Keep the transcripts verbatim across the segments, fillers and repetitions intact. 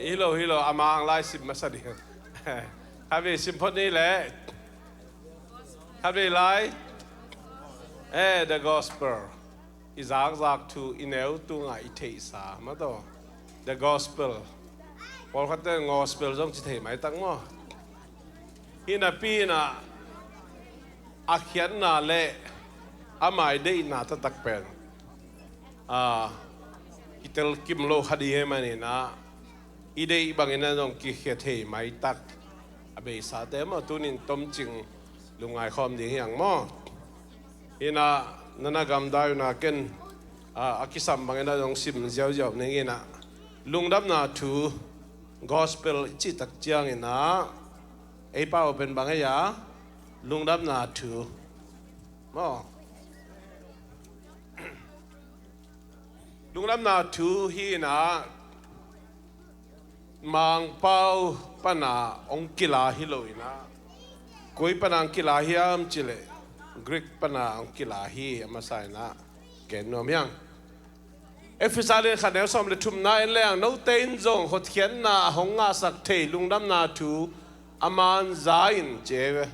Hi lo, hi lo, a mang lai sim masa ding. Khatvei sim phot ni leh. Khatvei lai. Eh, the gospel. I zakzak thu, i neu tunga i theihsa, mah tawh. The gospel. Pawlkhatte gospel zong ci thei maitak maw. Hi napi in ah, a khiatna le ama i deihna taktak pen, a, kitel kim lo kha ding ahih manin ah, i deih bangin ah zong kikhia thei maitak. A beisate maw, tunin tomcing lungngai khawm ding hi hang maw. Hi na, na na gamdai uh na ken, a, a kisam bangin ah zong sim ziauziau ning in ah. Lungdamna thu, gospel i cih tak ciangin ah, ei pau pen bang ei a, lungdamna thu. Maw. Lungdamna thu hi in ah, Mangpau pana hong kila hi lo in ah, koi pana hong kila hiam cih leh, Greek pana hong kila hi a masa in ah, gen nuam hi hang. Efesa lian khat neu sawm le thumna en leng, note in zong hotkhiatna a hong ngahsak thei lungdamna thu a man za in ci hi ve.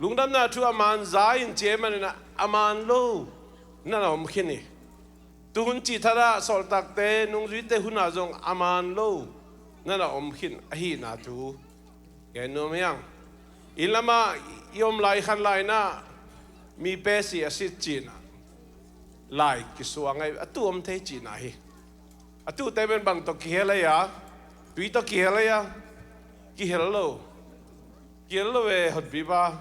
Lungdamna thu a man za in ci ahih manin ah, a man lo na na om khin hi. Tuhun cih thadah sawltakte nungzuite hunah zong a man lo na na om khin ahihna thu gen nuam hi hang. Inn lamah i om lai khan lai in ah, mi pesi a sit cihna lai kisuang ahi, a tuh om thei cihna hi. A tuhte pen bang tawh kihel ahi a, tui tawh kihel ahi a, kihel lo. Kihel lo ve, honpipa.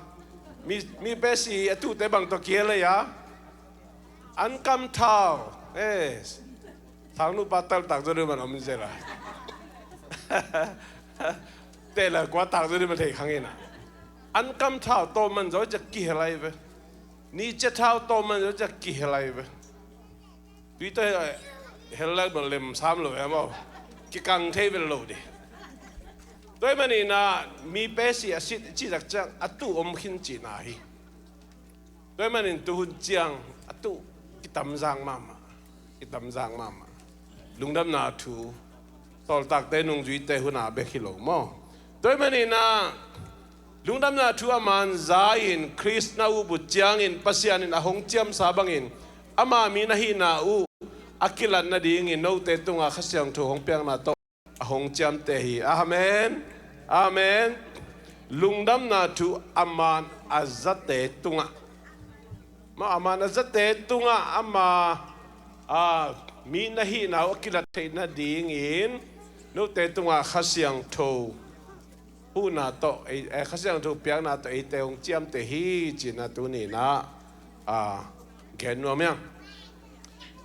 Mi, mi pesi a tuhte bang tawh kihel ahi a, an kam thau. Eh, thangnupa taltak zaw ding man om zel a. Teh la kua tak zaw ding man thei khang in ah. An kam thau tawh man zaw ciah kihel ahi ve. Ni cia thau tawh man zaw ciah kihel ahi ve. Tui tawh hel lak bel lem sam lo e maw. Kikang thei bel lo ding. Tua ahih manin ah, mi pesi a sit cih tak ciang a tuh om khin cihna hi. Tua ahih manin tuhun ciang a tuh kitamzang mahmah. Kitamzang mahmah. Lungdamna thu, sawltakte nungzuite hunah bek hi lo maw. Tua ahih manin ah, lungdamna thu a man za in Khrist na up uh ciangin Pasian in a hong ciamsa bangin, ama mi na hihna uh a kilat nadingin note tungah Kha Siangtho hong piakna tawh a hong ciamteh hi. Amen. Amen. Lungdamna thu a man a zate tungah, maw, a man a zate tungah ama, a, mi na hihna uh a kilat theih nadingin note tungah Kha Siangtho huhna tawh, ei, eh, Kha Siangtho piakna tawh eite hong ciamteh hi cihna tuni in ah, a, gen nuam hi hang.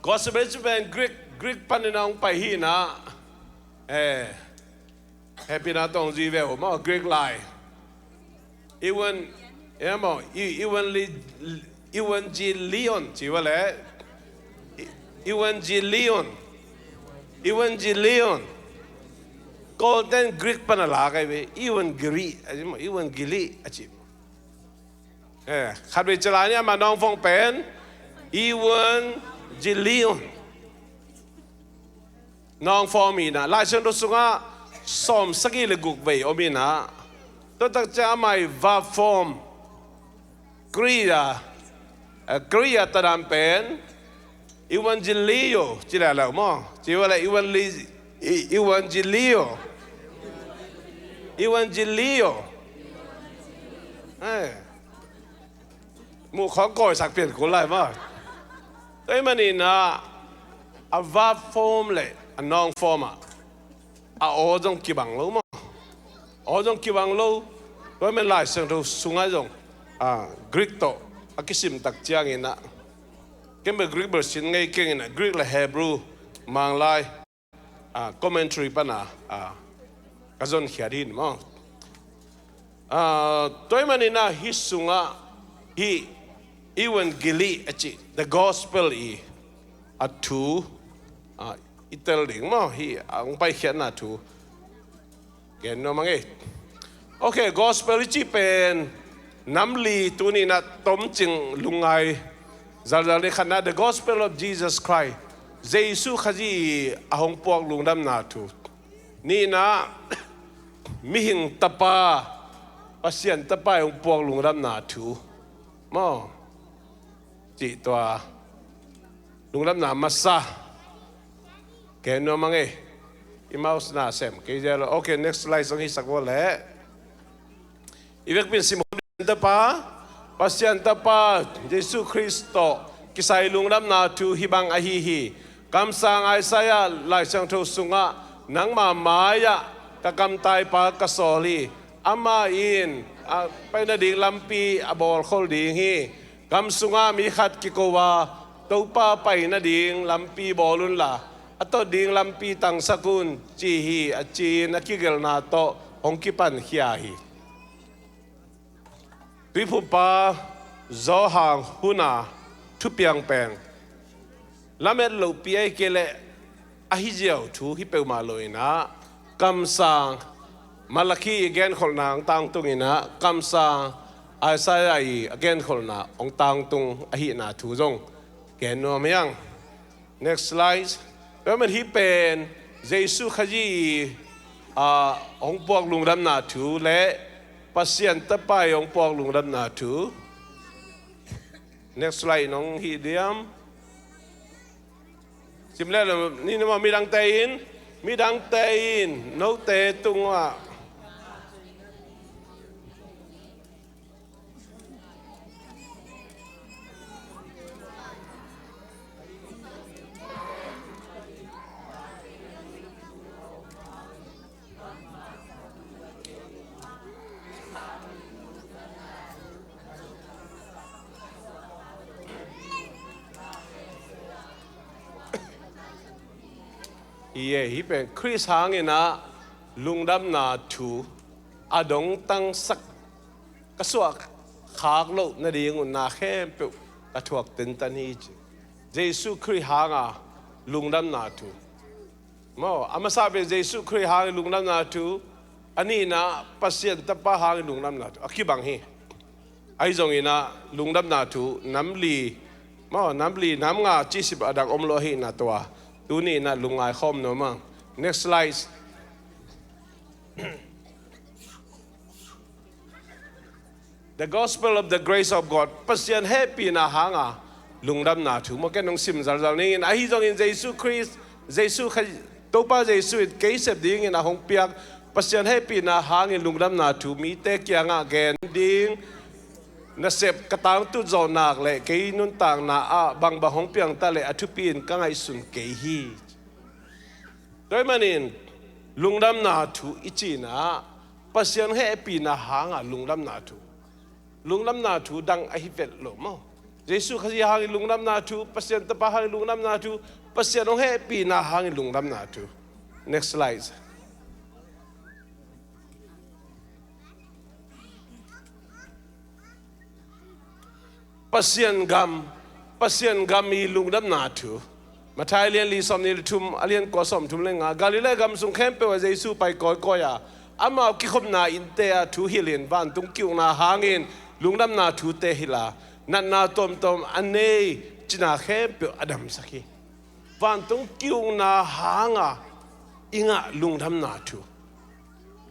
Gospel cih pen Greek, Greek panin ah hong pai hi in ah, eh, hehpihna tawh hong zui ve uh maw, Greek lai. Evan, eh, maw, e-, evanli-, evangelion ci uh leh. E-, evangelion. Evangelion. Golden Greek pana la kai ve. Evangeli, a ci maw, evangeli a ci. Eh, khatvei ci lai ni, ama nawngfawng pen evangelion. Nawngfawng in ah, Lai Siangtho sungah sawm sagih le guk vei om in ah, tua tak ciang ama i verb form, Greek a, eh, Greek a tadam pen evangelio ci leh lo maw. Ci uh leh evangeli-, e-, evangelio. Evangelio. Eh. Muh khawng kawisak pian kul lai maw. Tua ahih manin ah, a verb form le a noun form ah, a aw zong kibang lo maw. Aw zong kibang lo. Tua ahih manin Lai Siangtho sungah zong, ah, Greek tawh a kisim tak ciangin ah, ken bel Greek bel sin ngei keng in ah, Greek le Hebrew, Manglai, ah, commentary pana, ah, ka zonkhiat hi in maw. Ah, tua ahih manin ah hih sungah hih evangeli a cih, the gospel i a thu, ah, i tel ding maw, hih a hong paikhiatna thu gen nuam hang ei. Ok, gospel i cih pen nam li tuni in ah tomcing lungngai zalzal ni. Khatna, the gospel of Jesus Christ. Jesu Khazih a hong puak lungdamna thu. Nihna, mihing tapa, Pasian tapa i hong puak lungdamna thu. Maw? Cih tua lungdamna masa. Ken nuam ang e. I mouse na sem kei zel. Okay, next slide zong hisak vua leh. I vekpi in sim hon ding, Tapa, Pasian Tapa Jesu Khrist tawh kisai lungdamna thu hih bang ahi hi. Kamsang Isaiah Lai Siangtho sungah, "Nangma mai-ah ka kamtaipa ka sawl hi. Amah in a pai nading lampi a bawlkhol ding hi. Gam sungah mi khat kiko a, 'Topa pai nading lampi bawl unla, a tot ding lampi tangsak un,' ci hi," a ci-in a kigelhna tawh hong kipankhia hi. Tuiphumpa Johan hun a thupiang pen lamet lohpi ahih kei leh ahi ziau thu hi peuhmah lo-in ah, kamsang Malakhi i genkholhna hong tangtung in ah, kamsang Isaiah i a genkholhna hong tangtung ahihna thu zong gen nuam hi hang. Next slide. Tua ahih manin hih pen Jesu Khazih i, ah, hong puak lungdamna thu le Pasian Tapa i hong puak lungdamna thu. Next slide nong hih diam. Sim le lo ni, nima midangte in, midangte in note tungah. Hi e, hih pen Khrist hangin ah lungdamna thu a dongtangsak, ka suah khak loh nading un na khempeuh ka thuak tentan hi ci. Jesu Khrist hanga lungdamna thu. Maw, a masa pen Jesu Khrist hangin lungdamna thu, a nihna Pasian Tapa hangin lungdamna thu a kibang hi. Ahi zongin ah lungdamna thu nam li, maw, nam li nam nga cih sip a dang om lo ahihna tua tuni in ah lungngai khawm nuam ang. Next slide. The gospel of the grace of God. Pasian hehpihna hanga lungdamna thu. Maw, ken hong sim zalzal ning in, ahi zongin Jesu Khrist, Jesu Khrist, Topa Jesu in kei sep dingin a hong piak Pasian hehpihna hangin lungdamna thu mite kiangah gen ding nasep ka tangtut zawh nak leh kei nuntakna ah bangbang hong piang ta leh a thupi in ka ngaihsun kei hi. Tua ahih manin lungdamna thu i cih in ah Pasian hehpihna hanga lungdamna thu. Lungdamna thu dang ahi vet lo maw. Jesu Khazih hangin lungdamna thu, Pasian Tapa hangin lungdamna thu, Pasian hong hehpihna hangin lungdamna thu. Next slide. Pasian gam, Pasian gam i lungdamna thu. Matthai a lian li sawmnih le thum, a lian kua sawmthum le nga. Galilee gam sung khempeuh ah Jesu pai kawikawi a, amau kikhopna innte ah thu hilhin vantung ki-ukna hangin lungdamna thute hilh a, natna tuamtuam a nei cihna khempeuh a damsak hi. Vantung ki-ukna hanga i ngah lungdamna thu.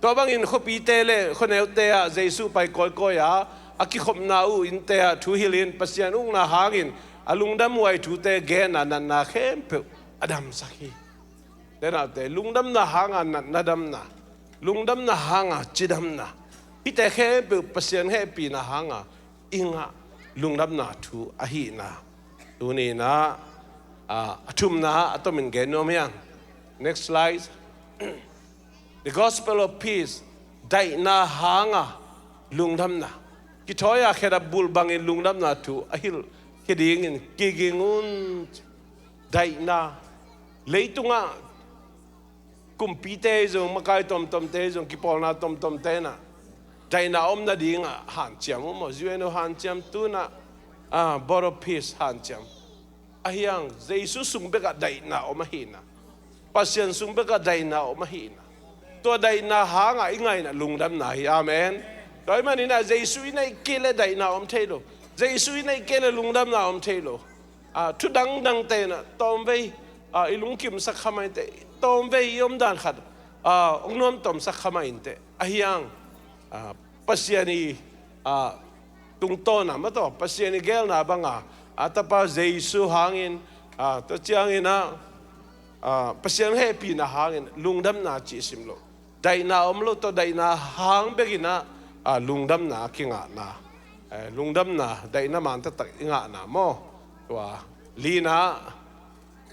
Tua bangin khuapite le khuaneute ah Jesu pai kawikawi a, a kikhopna uh innte ah thu hilhin Pasian ukna hangin a lungdamhuai thute gen a, natna khempeuh a damsak hi. Te naute, lungdamna hanga natna damna, lungdamna hanga cidamna, hihte khempeuh Pasian hehpihna hanga i ngah lungdamna thu ahihna tuni in ah, a, a thumna a tomin gen nuam hi hang. Next slide. The gospel of peace. Daihna hanga lungdamna. Kithawi a khedap bul bangin lungdamna thu a hilh khia dingin kiging un. Daihna. Leitungah kumpite zong, makai tomtomte zong, kipawlna tomtomte in ah daihna om nadingah hanciam uh maw. U N O hanciam, tu in ah, ah, Board of Peace hanciam. Ahi hang, Jesu sung bekah daihna om ahihna, Pasian sung bekah daihna om ahihna, tua daihna hangah i ngaihna lungdamna hi. Amen. Tua ahih manin ah Jesu i neih kei leh daihna om thei lo. Jesu i neih kei leh lungdamna om thei lo. Ah, thu dangdangte in ah tawmvei, ah, i lungkimsak kha maite, tawmvei i omdan khat, ah, hong nuamtuamsak kha mah inteh. Ahi hang, ah, Pasian i, ah, tungtawn a, maw, Pasian i geelna banga, a tapa Jesu hangin, ah, tua ciangin ah, ah, Pasian hehpihna hangin lungdamna cih sim lo. Daihna om lo tawh, daihna hang bekin ah, ah, lungdamna kingahna. Eh, lungdamna, daihna man taktak i ngahna maw. Tua, lina,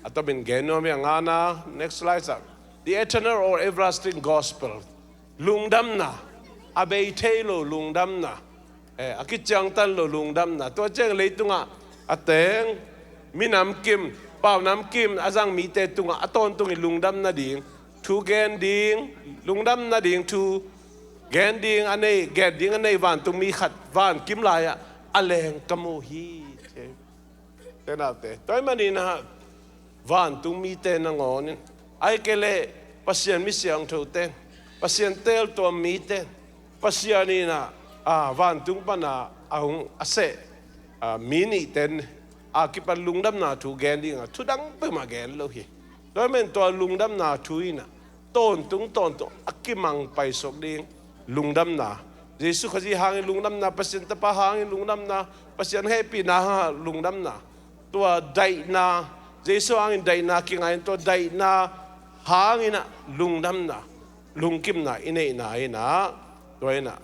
a tomin gen nuam hi a, ngana, next slide ah. The eternal or everlasting gospel. Lungdamna, a bei thei lo lungdamna. Eh, a kiciangtan lo lungdamna. Tua ciang leitungah a teng, minam kim, paunam kim a zang mite tungah a tawntung i lungdam nading thu gen ding, lungdam nading thu gen ding a nei, gen ding a nei vantung mi khat van kim lai-ah a leng ka mu hi. Te naute, tua ahih manin ah vantung mite nangawn in, ahih kei leh Pasian mi siangthote, Pasian teeltuam mite, Pasian in ah, ah, vantung pan a hong a seh, ah, mi nihte in a kipan lungdamna thu gen ding a, thu dang peuhmah gen lo hi. Tua ahih manin tua lungdamna thu in ah tawntung tawntung a kimang paisuak ding lungdamna. Jesu Khazih hangin lungdamna, Pasian Tapa hangin lungdamna, Pasian hehpihna hangin lungdamna. Tua daihna, Jesu hangin daihna kingahin, tua daihna hangin ah lungdamna, lungkimna i neihna in ah, tua in ah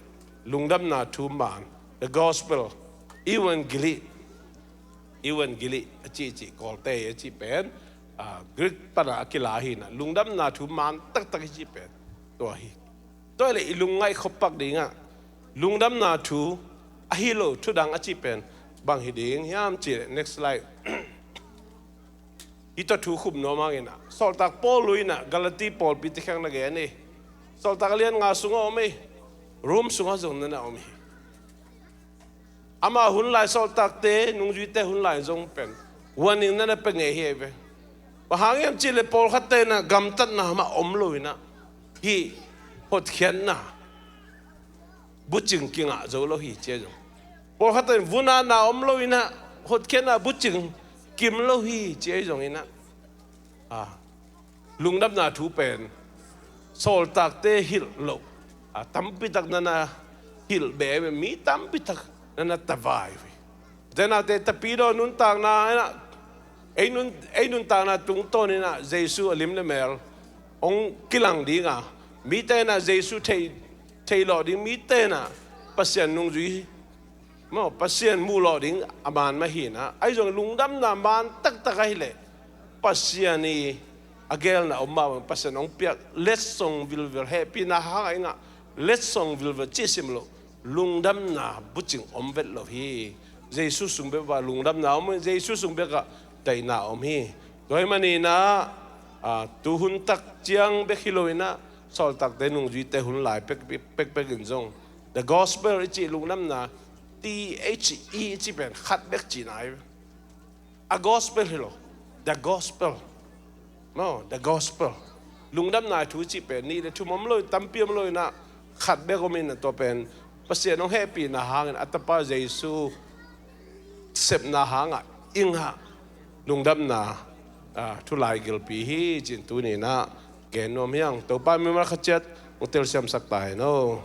lungdamna thu man, the gospel, evangeli, evangeli a cihcih, Kawlte a cih pen, ah, Greek pan a kila hi in ah, lungdamna thu man taktak i cih pen tua hi. Tua hi leh i lungngaih khop pak dingah lungdamna thu ahi lo thu dang a cih pen bang hi ding hiam cih leh, next slide. Hih tawh thu khum nuam hangin ah, Sawltak Paul in ah Galati pawlpite kiang na gen hi. Sawltak a lian nga sungah om hi. Rome sungah zong na na om hi. Ama hun lai, sawltakte nungzuite hun lai zong pen warning na na pia ngei hi ei ve. Bang hang hiam cih leh pawlkhatte in ah gamtatna mah om lo in ah, hih hotkhiatna bucing kingah zo lo hi ci ahi zong. Pawlkhatte in vunahna om lo in ah, hotkhiatna bucing kim lo hi ci ahi zongin ah, ah, lungdamna thu pen sawltakte hilh loh, a, tampitak na na hilh beh, mi tampitak na na tavai uh hi. Tua naute, Tapidaw nuntakna in ah, ei nun, ei nuntakna tungtawn in ah Jesu a lim le mel hong kilang ding a, mite in ah Jesu thei, theilawh ding, mite in ah Pasian nungzui maw, Pasian muh lawh ding a man mah hi in ah, ahi zong lungdamna man taktak ahih leh Pasian i a geelna om mah bang, Pasian hong piak letsong vilvel, hehpihna hangah i ngah letsong vilvel cih sim loh, lungdamna bucing om vet lo hi. Jesu sung bek ah lungdamna om hi, Jesu sung bek ah daihna om hi. Tua ahih manin ah, ah, tuhun tak ciang bek hi lo in ah, sawltakte nungzuite hun lai pek, pek, pek, pek in zong the gospel i cih lungdamna, T H E i cih pen khat bek cihna hi. A gospel hi lo. The gospel. No, the gospel. Lungdamna thu i cih pen nih le thum om lo, tampi om lo in ah, khat bek om in ah, tua pen Pasian hong hehpihna hangin a tapa Jesu sepna hangah i ngah lungdamna, ah, thu lai gilpi hi ci-in tuni in ah gen nuam hi hang. Topa in mimal khat ciat hong telsiamsak ta hen aw.